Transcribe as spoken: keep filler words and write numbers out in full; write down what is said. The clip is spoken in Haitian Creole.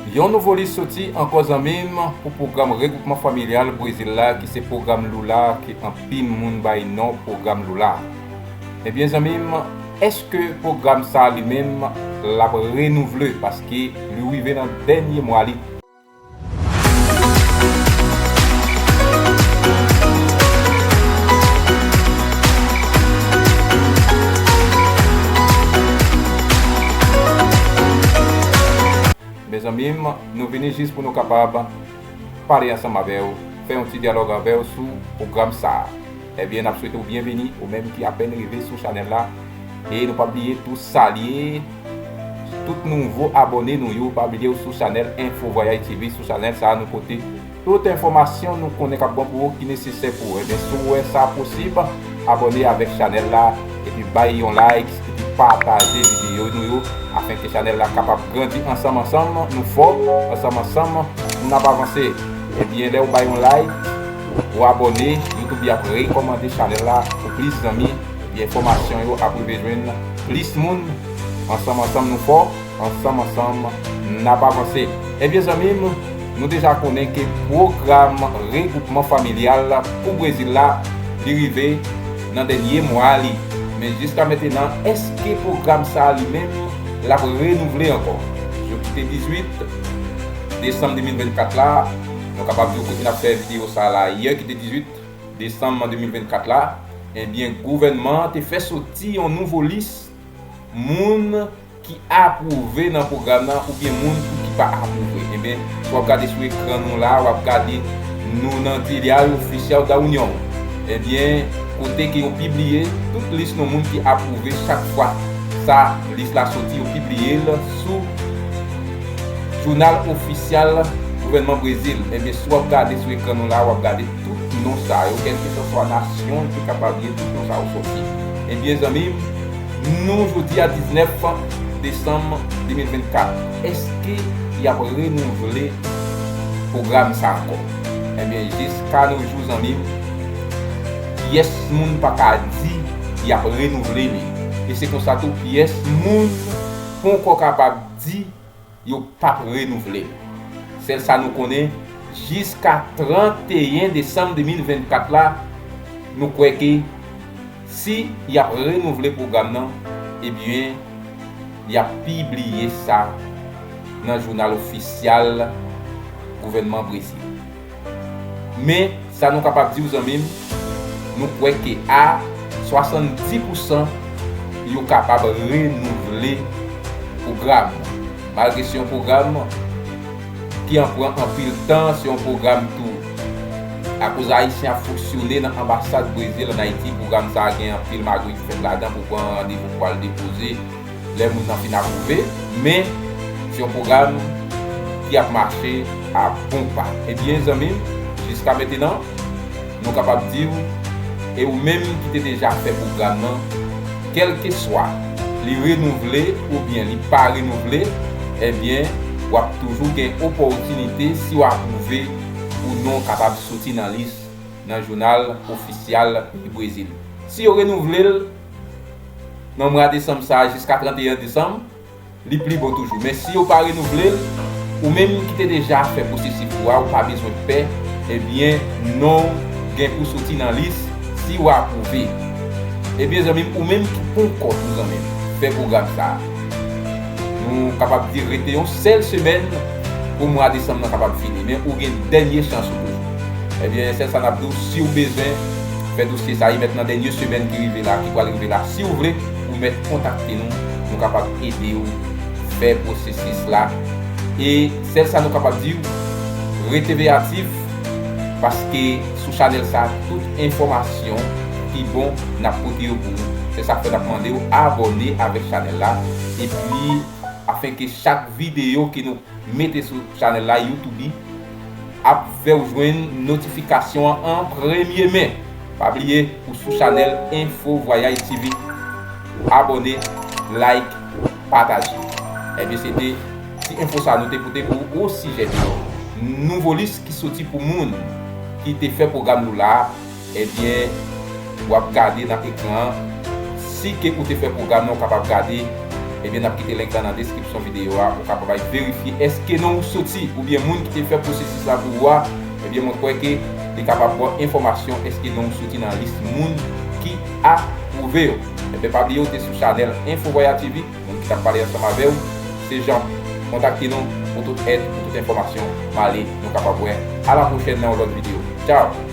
Yon nouvo lis soti ankò zanmi m pou pwogram regwoupman familyal Brezil la ki se pwogram Lula ke anpil moun bay non pwogram Lula. Ebyen zanmi m, èske pwogram sa li menm l ap renouvle paske li rive nan dènye mwa li? Mezanmi m, nou vini jis pou nou kapab pale ansanm avè w, fè yon ti dyalòg avè w sou pwogram sa a. Ebyen, n ap swete w byenveni, ou menm ki apèn rive sou chanèl la. E nou pa bliye tou salye tout nouvo abòne nou yo. Pa bliye w sou chanèl Info Voyage T V, sou chanèl sa a nou pote tout enfòmasyon nou konnen k ap bon pou ou, ki nesesè pou ou. Ebyen, si w wè sa posib, abòne avèk chanèl la, epi bay yon like, epi pataje videyo nou yo, afenke chanèl la kapab grandi ansanm ansanm. Nou fò, ansanm ansanm, n ap avanse. Ebyen, lè w bay yon like, ou abòne, YouTube ap rekòmande chanèl la pou plis zanmi, epi enfòmasyon yo ap rive jwenn plis moun. Ansanm ansanm, nou fò. Ansanm ansanm, n ap avanse. Ebyen zanmi m, nou deja konnen ke pwogram regwoupman familyal pou Brezil la, li rive nan dènye mwa li. Men jiska mentenan, èske pwogram sa a li menm, l ap renouvle ankò? Jou ki te dizuit desanm de mil vennkat la, nou kapab di w kote n ap fè videyo sa a la, yè ki te dizuit desanm de mil vennkat la, ebyen, gouvènman an te fè soti yon nouvo lis moun ki apwouve nan pwogram nan oubyen moun tou ki pa apwouve. Ebyen, si w ap gade sou ekran nou la, w ap gade nou nan Deliayo Oficial da União. Ebyen, kote ke yo pibliye tout lis non moun ki apwouve chak fwa sa lis la soti, yo pibliye l sou jounal ofisyal gouvènman Brezil. Ebyen, si w ap gade sou ekran nou la, w ap gade tout non sa yo, kèlkeswa nasyon ki kapab ye, tout non sa yo soti. Ebyen, zanmi m, nou jodi a diznèf desanm de mil vennkat, èske y ap renouvle pwogram sa ankò? Ebyen, jiska no jou, zanmi m, pyès moun pa ka di y ap renouvle li. E se konsa tou, pyès moun ponkò kapab di yo p ap renouvle l. Sèl sa nou konnen, jiska tranteyen desanm de mil vennkat la, nou kwè ke si y ap renouvle pwogram nan, ebyen, y ap pibliye sa nan jounal ofisyal gouvènman Brezil. Men, sa nou kapab di w, zanmi m, nou kwè ke a swasanndis pousan yo kapab renouvle pwogram. Malgre se yon pwogram ki an pran anpil tan, se yon pwogram tou. Akoz Ayisyen ap fonksyone nan anbasad Brezil ann Ayiti, pwogram sa a gen anpil magouy ki fèt ladan pou pran randevou pou al depoze lè moun nan fin apwouve, men se yon pwogram ki ap mache a bon pa. Ebyen, zanmi m, jiska mentenan, nou kapab di w, e ou menm ki te deja fè pwogram nan, kèlkeswa li renouvle oubyen li pa renouvle, ebyen, w ap toujou gen opòtinite, si w apwouve, pou non w kapab soti nan lis nan jounal ofisyal peyi Brezil. Si yo renouvle l, nan mwa desanm sa a jiska tranteyen desanm, li pi bon toujou. Men si yo pa renouvle l, ou menm ki te deja fè pwosesis ou a, ou pa bezwen pè, ebyen, non w gen pou soti nan lis si w apwouve. Ebyen, zanmi m, ou menm ki ponkò tou zanmi m fè pwogram sa a, nou kapab di rete yon sèl semèn pou mwa desanm nan kapab fini, men ou gen dènye chans ou toujou. Ebyen, sèl sa n ap di w, si w bezwen fè dosye sa a, li mèt nan dènye semèn ki rive la, ki pral rive la. Si w vle, ou mèt kontakte nou, nou kapab ede w fè pwosesis la. E sèl sa nou kapab di w, rete veyatif, paske sou chanèl sa a, tout enfòmasyon ki bon, n ap pote yo pou ou. Se sa k fè n ap mande w abòne avèk chanèl la. Epi, afenke chak videyo ke nou mete sou chanèl la, YouTube, ap fè w jwenn notifikasyon an an premye men. Pa bliye, ou sou chanèl Info Voyage T V. Abòne, like, pataje. Ebyen, se te ti enfo sa nou te pote pou ou osijè de nouvo lis ki soti pou moun ki te fè pwogram Lula a. Ebyen, w ap gade nan ekran an. Si ke ou te fè pwogram nan, ou kapab gade Ebyen, n ap kite link lan nan deskripsyon videyo a, ou kapab al verifye èske non ou soti, oubyen moun ki te fè pwosesis la pou ou a, ebyen, mwen kwè ke li kapab ba w enfòmasyon èske non ou soti nan lis moun ki apwouve yo. Ebyen, pa bliye ou te sou chanèl Info Voyage T V, moun ki t ap pale ansanm avè w, se Jean. Kontakte nou pou tout èd, pou tout enfòmasyon. M ale, nou kapab wè. A la pwochèn nan yon lòt videyo. Tchao!